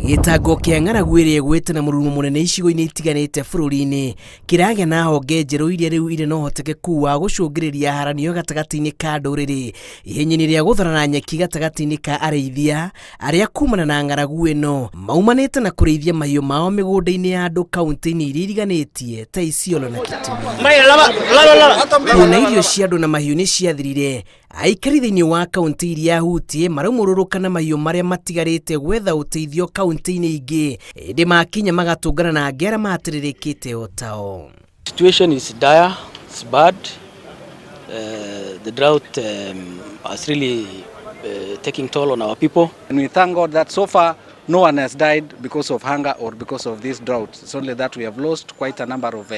Gĩtango kĩa ng'aragu ĩrĩa ĩgwĩte na mũrurumo mũnene icigo-inĩ itiganĩte bũrũri-inĩ kĩragĩa na honge njerũ iria rĩu irĩ na ũhotekeku wa gũcũngĩrĩria haranio gatagatĩ-inĩ ka ndũrĩrĩ ihenya-inĩ rĩa gũtharana nyeki gatagatĩ-inĩ ka arĩithia arĩa kumana na ng'aragu ĩno maumanĩte na kũrĩithia mahiũ mao mĩgũnda-inĩ ya andũ kaunti-inĩ iria iriganĩtie ta Isiolo na Kitui. Kuona irio cia andũ na mahiũ nĩ ciathirire, aikari thĩinĩ wa kaunti iria hutie maraumũrũrũka na mahiũ marĩa matigarĩte gwetha ũteithio kaunti-inĩ ingĩ, ĩndĩ makinya magatũngana na angĩ arĩa mahatĩrĩrĩkĩte o tao. Situation is dire, it's bad. The drought has really taking toll on our people. And we thank God that so far no one has died because of hunger or because of this drought. It's only that we have lost quite a number of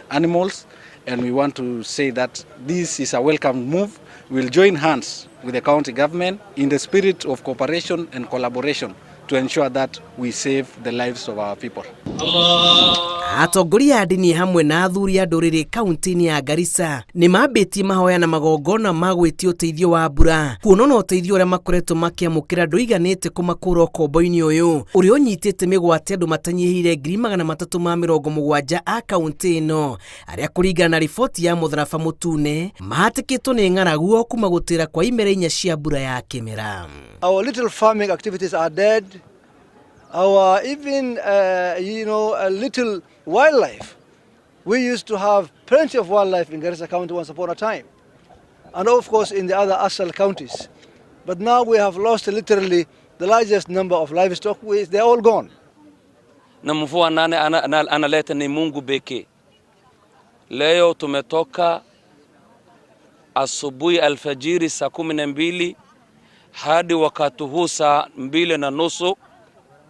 animals, and we want to say that this is a welcome move. We'll join hands with the county government in the spirit of cooperation and collaboration to ensure that we save the lives of our people. Atongoria a ndini hamwe na athuri a ndũrĩrĩ kaunti-inĩ ya Garissa nĩ mambĩtie mahoya na magongona ma gwĩtia ũteithio wa mbura, kuona ona ũteithio ũrĩa makoretwo makĩamũkĩra ndũiganĩte kũmakũra ũkombo-inĩ ũyũ ũrĩa ũnyitĩte mĩgwate andũ matanyihĩire 370,000 a kaunti ĩno, arĩa kũringana na riboti ya Mũtharaba Mũtune mahatĩkĩtwo nĩ ng'aragu o kuma gũtĩra kwa imera inya cia mbura ya kĩmera. Our little farming activities are dead. Our even a little wildlife. We used to have plenty of wildlife in Garissa County once upon a time, and of course in the other ASAL counties. But now we have lost literally the largest number of livestock. They're all gone. Na mvua nane analeta ni Mungu pekee. Leo tumetoka asubuhi alfajiri saa 12 hadi wakati huu saa 2:30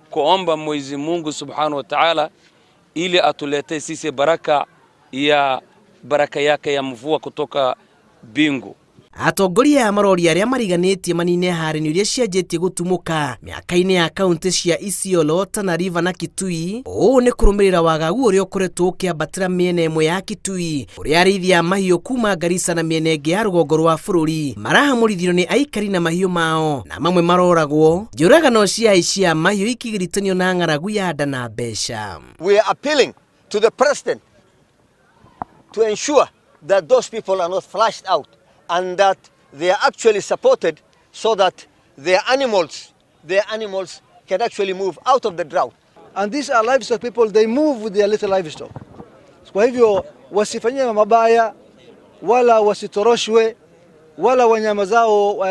kuomba Mwenyezi Mungu Subhanahu wa Ta'ala ili atuletee sisi baraka ya baraka yake ya mvua kutoka mbingu. Atongoria aya maroria arĩa mariganĩtie manine haranio iria cianjĩtie gũtumũka mĩaka-inĩ ya kaunti cia Isiolo, Tana River na Kitui. Ũũ nĩ kũrũmĩrĩra wagagu ũrĩa ũkoretwo ũkĩambatĩra mĩena ĩmwe ya Kitui, ũrĩa arĩithi a mahiũ kuma Garissa na mĩena ĩngĩ ya rũgongo rwa bũrũri marahamũrithio nĩ aikari na mahiũ mao na mamwe maroragwo njũragano cia aici a mahiũ ikĩgiritanio na ng'aragu ya nda na mbeca. We are appealing to the president to ensure that those people are not flushed out and that they are actually supported so that their animals can actually move out of the drought. And these are livestock people, they move with their little livestock. Kwa hivyo wasifanyie mabaya wala wasitoroshwe wala wanyama zao,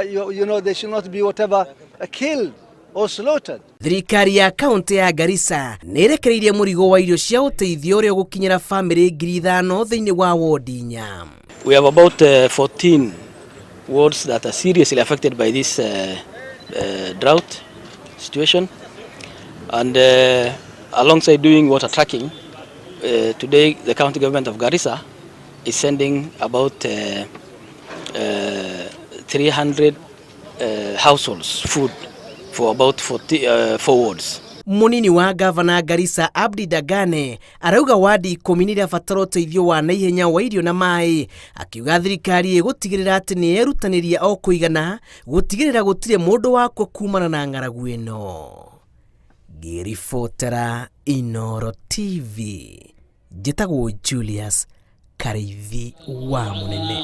they should not be whatever killed or slaughtered. Thirikari ya kaunti ya Garissa nĩ ĩrekereirie mũrigo wa irio cia ũteithio ũrĩa ũgũkinyĩra bamĩrĩ 5,000 thĩinĩ wa wodi inya. We have about 14 wards that are seriously affected by this drought situation, and alongside doing water tracking, today the county government of Garissa is sending about 300 households food for about 44 wards. Munini wa gavana Garissa Abdi Dagane arauga wadi 10 nĩ irabatara ũteithio wa naihenya wa irio na maĩ, akiuga thirikari ĩgũtigĩrĩra atĩ nĩ yerutanĩria o kũigana gũtigĩrĩra gũtirĩ mũndũ wakua kumana na ng'aragu ĩno. Ngĩribotera Inoro TV, njĩtagwo Julius Kariithi wa Mũnene.